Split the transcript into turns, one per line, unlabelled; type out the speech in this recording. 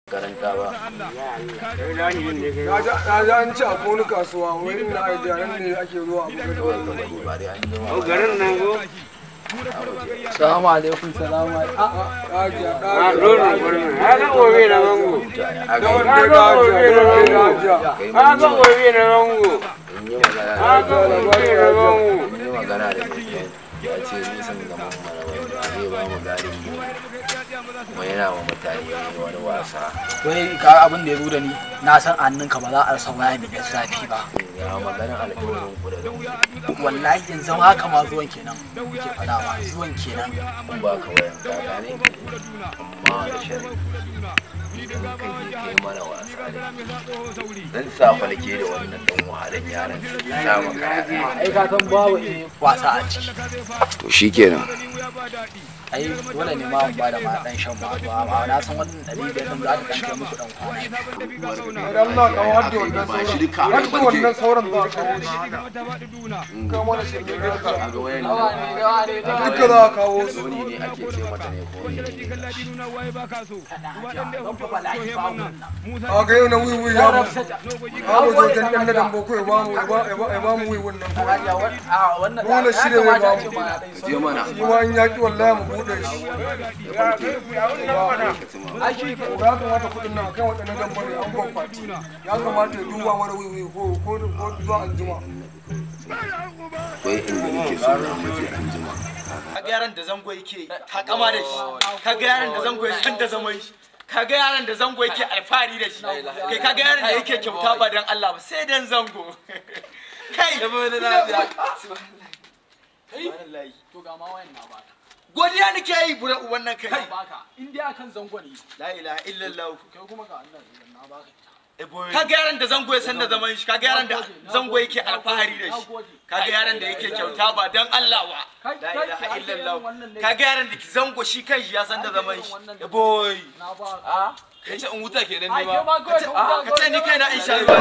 Karanta ba.
Na ji an ci a konu kasuwa wai ina idea nan ne ake zuwa a buga da
Kawai ka bari ba dai an jima.
Garin nan go.
Salamu alaikum, salamu alaikum.
Hajiya,
A dole gurin. Ha ga gobe na zango.
Da wanda ya ga hajiya, da wanda ya ga hajiya.
Ha ga gobe na zango.
In yi magana
Ha ga gobe na zango.
In yi magana da mai ya ce nisan gaban mana wanda zai ba mu garin mu kuma yana wa mutane wani wasa.
Wai ka abin da ya zo da ni, na san hannunka ba za a rasa waya mai ɗan zafi ba.
Ya magana alƙawarin ku da zan
Wallahi yanzu haka ma zuwan kenan ke faɗa ma zuwan kenan.
ba ka wayan ka gane amma da shari'a idan kai je kai mana wasa da zan sa falke da wannan dan wahalan yaron sa maka
Ai ka san babu wasa a ciki.
To shikenan.
Ai dole ne ma ba da ma dan shan ma ba na san wannan 500 din za ta dan kai muku dan kwana.
Allah ka har da wannan sauran. Har da wannan sauran za a kawo shi. Ka mana shi ne
Kaga wayan
duka za a kawo su.
ne ake ce mata ne ko ne.
A ga yau na wiwi ya mu. Ba mu zo dan dan dan boko ya ba mu ya ba mu wiwin nan. Dole shi ne zai ba mu.
Je mana.
Shi ma in yaki wallahi mu bude shi.
Ya
Ya kamata kuɗin nan akan waɗannan dambare an gwamfati. Ya kamata ya duba mana wiwi ko ko ko zuwa anjima.
Wai inda nake so na mace anjima.
Kaga yaran da zango yake takama da shi, kaga yaran da zango ya san da zaman shi, kaga yaran da zango yake alfahari da shi, kai kaga yaran da yake kyauta ba dan Allah ba sai dan zango. Kai
To ga ma wayan na baka.
Godiya nake yi bura uwan nan kai.
Baka in dai akan zango ne.
La ilaha illallah.
Kai kuma ga Allah na baka ita.
Kaga yaran da zango ya san da zaman shi, kaga yaran da zango yake alfahari da shi, kaga yaran da yake kyauta ba dan Allah ba. La ilaha illallah. Kaga yaran da zango shi kanshi ya san da zaman shi. Boy.
Na ba.
Kai ce in huta kenan
Ai
ne
kai
ba.
ma kawai ka huta.
Ka ce ni kaina in sha ruwa.